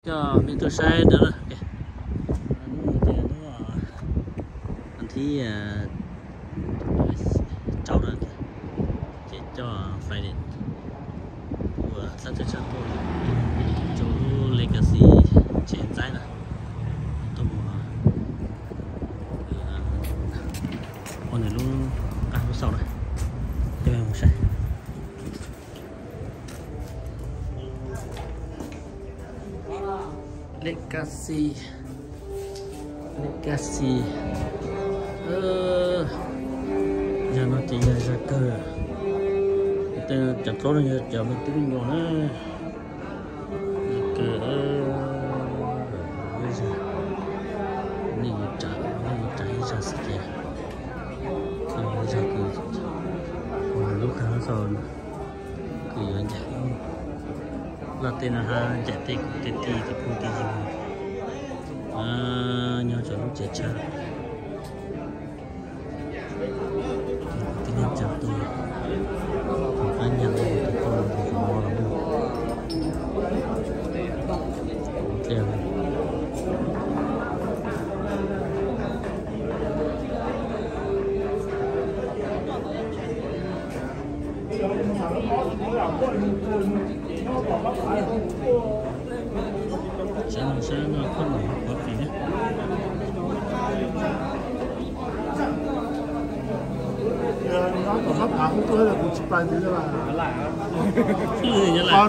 Coj mej tuaj saib dawb lawm. Hnub no ces hnub thib rau na, ces coj Friday ua txhab teb tshav tuaj rau lub Legacy tsev ntxaib na, tuaj mus ua nws lub qab lub xauj na, coj mus saib. Legacy, Legacy. Zag no ces yog zag kawg, tej cov dlaub no yog cov me tub me nyuam na. Kawg, nej mus ras, nej mus ras ib zag xwb ces, zag kawg, lub qab lub xauj kws yuav ncaim lub laj tej no hab ncaim tej kuv tej tij tej phooj tej ywg nyob rau lub tsev tshab. Kuv tij neej tsa tuaj, kuv qab nyas tus tuaj tus mob los mus. Saib no saib no, koj mus pov txim na. Tom sab phav kuj tuaj, kuv tsis pais ntxiv li.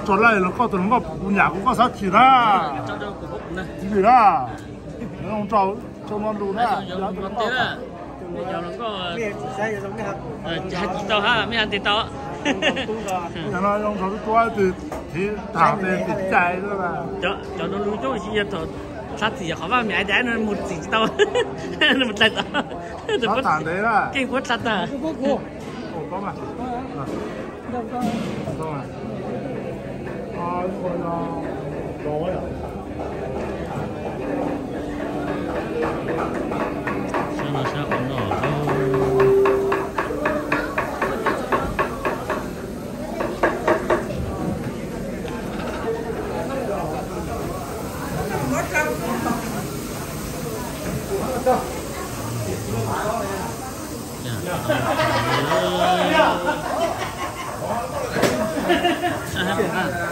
Tso laij los koj tus hluas nkauj puv nyam kuv koj xav chim na. Li na, zoo rau no lus na. Tsis tau hab, mej hab tes tau. Zoo rau tub tub tus thiv tham tes tes cai. Cov no lus coob tsis yog thaum txhab txim, qhov vaj miam ib daim no mus txim tsis tau, mus dlai tau. Tham ntev na. Keej puab dlha tag. Sab no sab qhov no.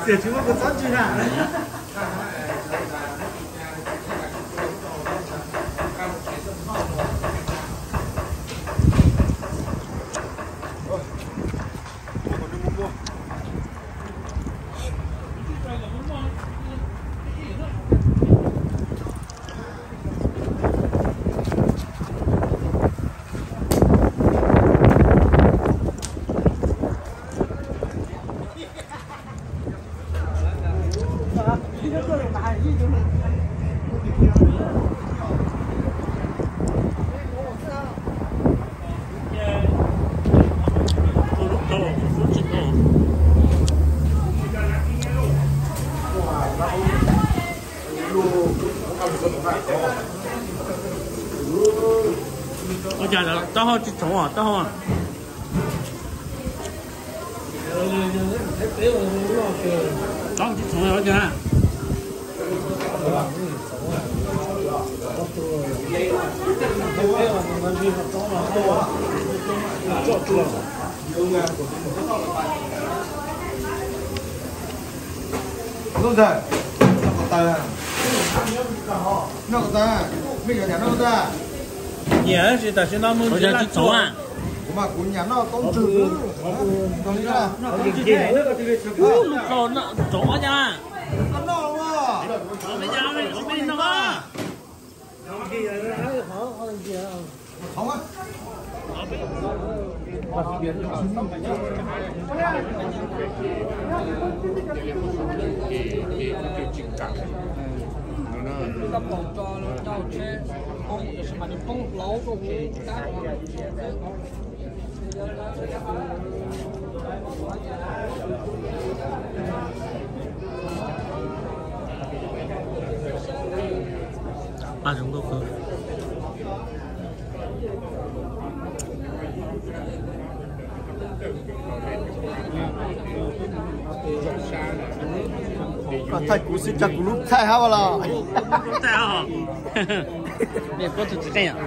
Tiam sis muab kuv txob ntsis na. Ua cas taub hau tsis txhoov taub hau? Taub hau tsis txhoov ua cas? Ntuj ntag, noj ko taw, noj ko taw, mej yuav nyam noj ko taw. Nyiam tab sis tam sim no mus tsis txhoov. Kuv mas kuv nyam noj taub ntswg. Lub hlau txhoov ob nyab. Paj zoo nkauj kawg. Koj thaij kuv xwb, tso kuv lub thaij hab los. Mej plaub tug txiv qeej os.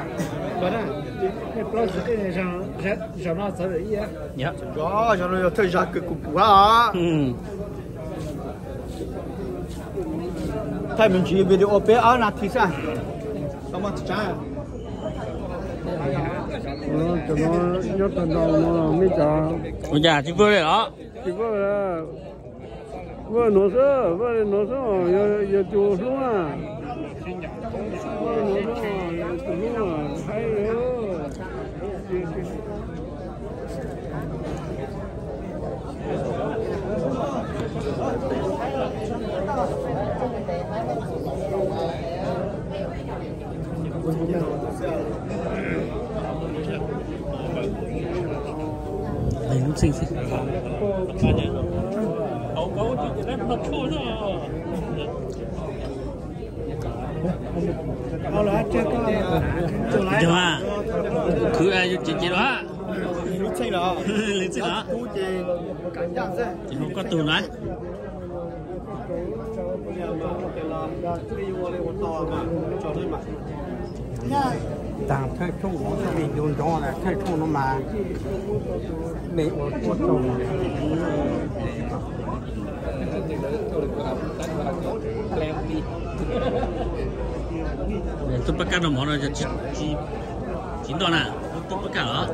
Zaum no yog thawj zaug kws kuv pum hab os. Thaij me ntsis video peb ob nas this xwb. Nyob tag nrho no mej cov, ua cas tsis vwj li los? Tsis vwj, vwj nuav xwb, vwj nuav xwb, yog tus hlub na. Vwj nuav xwb, yog tus hlub na, haib. Leej lub txheej xwb. Yog a, khwv yus ces ces los a. Leej txheej los. Ces hu koj tug na. Taag thawj tshooj, mej nco ntsoov taag thawj tshooj no mas mej ua tuab tsaug. Tuaj pab kab noj mov no tsis nto na, tuaj pab kab los.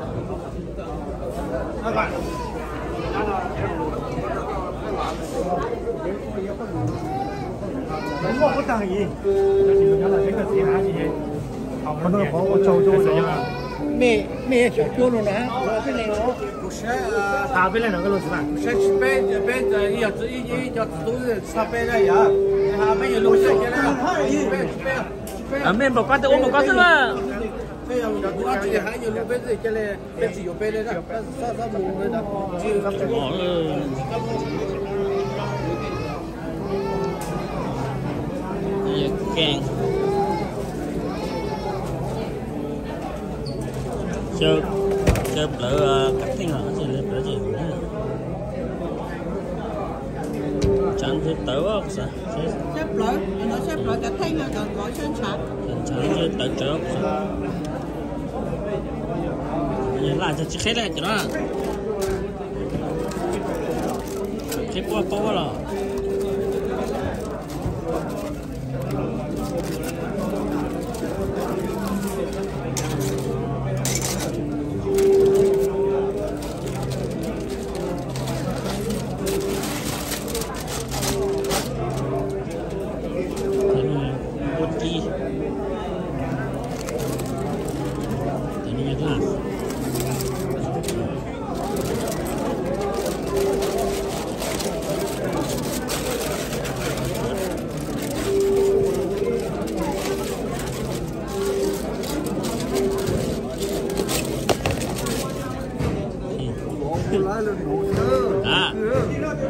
Mej xyaum cuab no na, peb leeg no, peb leeg no, peb leeg no, peb leeg no, yog ib co txiv tub txhaj peb na yom, peb yuav lub xyaum cuab na, peb, mej npaum ko twb ua npaum ko xwb na. Peb yuav lub peb txhaj li, peb tsis yuav peb li, xob xob mus. Xyaw plawv kav theej os, xyaw plawv ces tshav ntshe tawv os, xyaw plawv, xyaw plawv kav theej, tshav ntshe tawv tsawv os. Laj tsis qheb li cov no. Qheb puab paub los. Ua ci.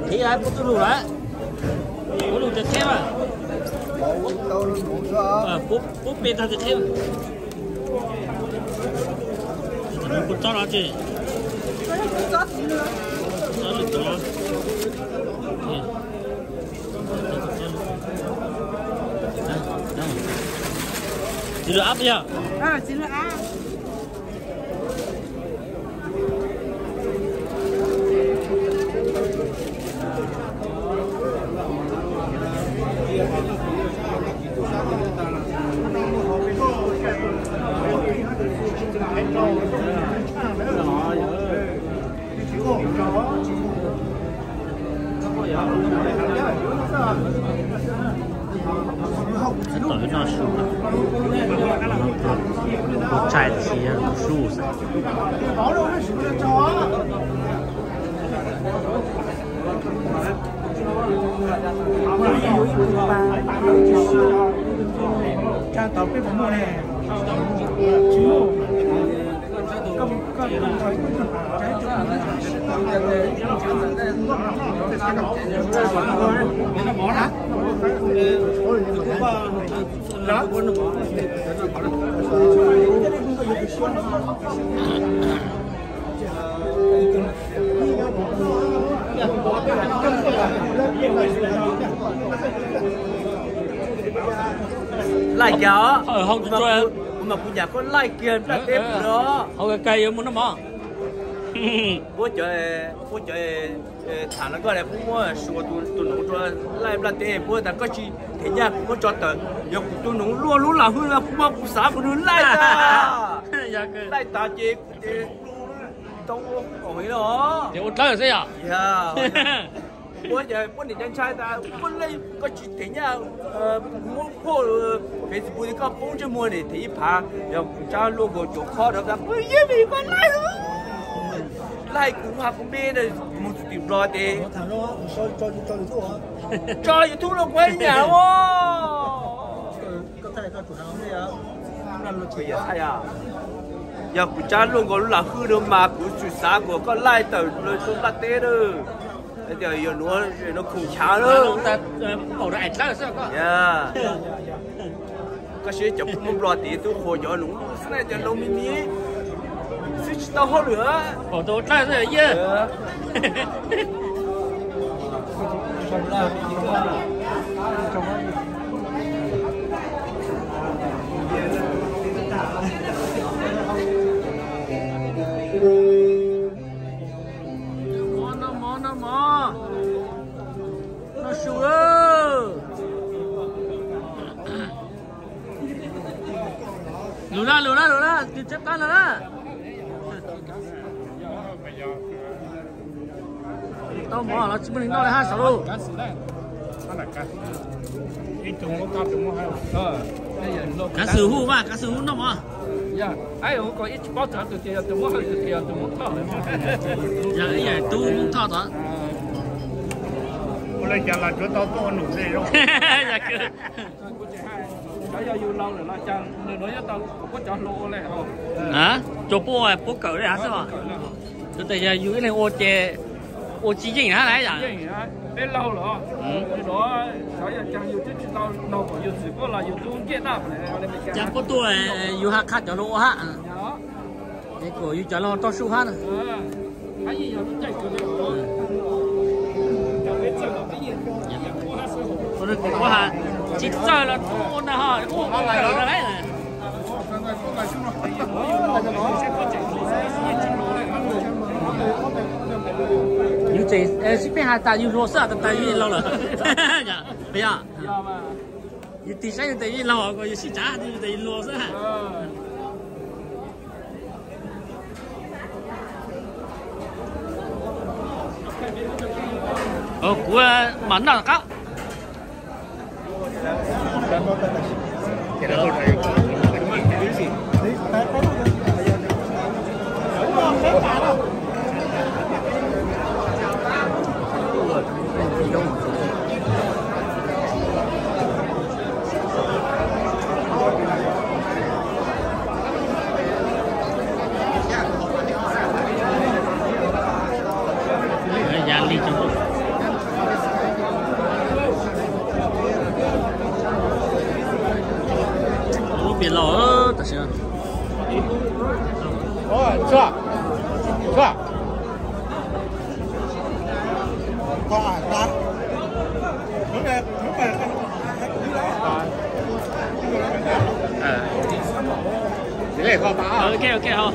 Qhib puab tug lug lawm. Puab lug tias qheb mas. Puab pe tag tias qheb. Puab tsob no ces. Txiv lwm ab puas yog? Tau ib noj su, ua tshais los sis yog tus su xwb. Laij kiag os, kuv mas kuv yam koj laij kiag nplaj teb pw os. Puab cov, puab cov tham los koj, puab muab suav tus noov rua laij nplaj teb, puab tas koj tsis them nyaj kuv muab tso tawm, yog kuv tus noov luaj lub lam hwj no kuv mas kuv xav kuv nws laij tas. Laij tas ces kuv ces tau ua kom heev los. Ces ua dlawb xwb yom. Puab, puab niam ntshai tas puab leej koj tsis them nyaj, muab phoj Facebook koj poob ntsej muag niam them ib phav, yog kuv tsab luaj nkaus cuav khob rau tas puab yeej vim koj laij, laij kuv ha kuv me mus txum tim Nplog ces tso YouTube no kuv nyam ua. Yog kuv tsab luaj nkaus lub lam hwj no mas kuv tsis xav kom koj laij tawm rua nplaj teb lawm. Tias yog nuav, nuav khoom chav lawm. Koj saib cov puab muab Nplog tid tub qhuas cov noov xwb na, cov noov me me xwb tsis tau hauj lwm. Mov, noj mov, noj mov. Noj su lawm. Lug na, lug na, lug na, tig tsab plab lug na. Tau mov los tsis muaj neeg noj li hab saum lug. Kav xwm hu mas, kav xwm hu noj mov. Yog ib yam tub Hmoob Thoj tod. Cov puab, puab kawm li hab xwb os. Tab sis yog yus ib leeg ua ces ua tsis yeej hab na yom. Cas puab tuaj yus ha qha cov hluas ua hab. Es kom yus cov laug tau su hab na. Kuv ha tsis txawj los ua na ho, ua kawm na lawm. Yus tseem sib pheej has tas yus hluas xwb tas tas yus laug lawm. Yog, yus tig saib yus tas yus laug, yus sib tsav yus tas yus hluas xwb. Kuv mam noj qab. Lub npe laug tam sim no. Ok, ok, hau.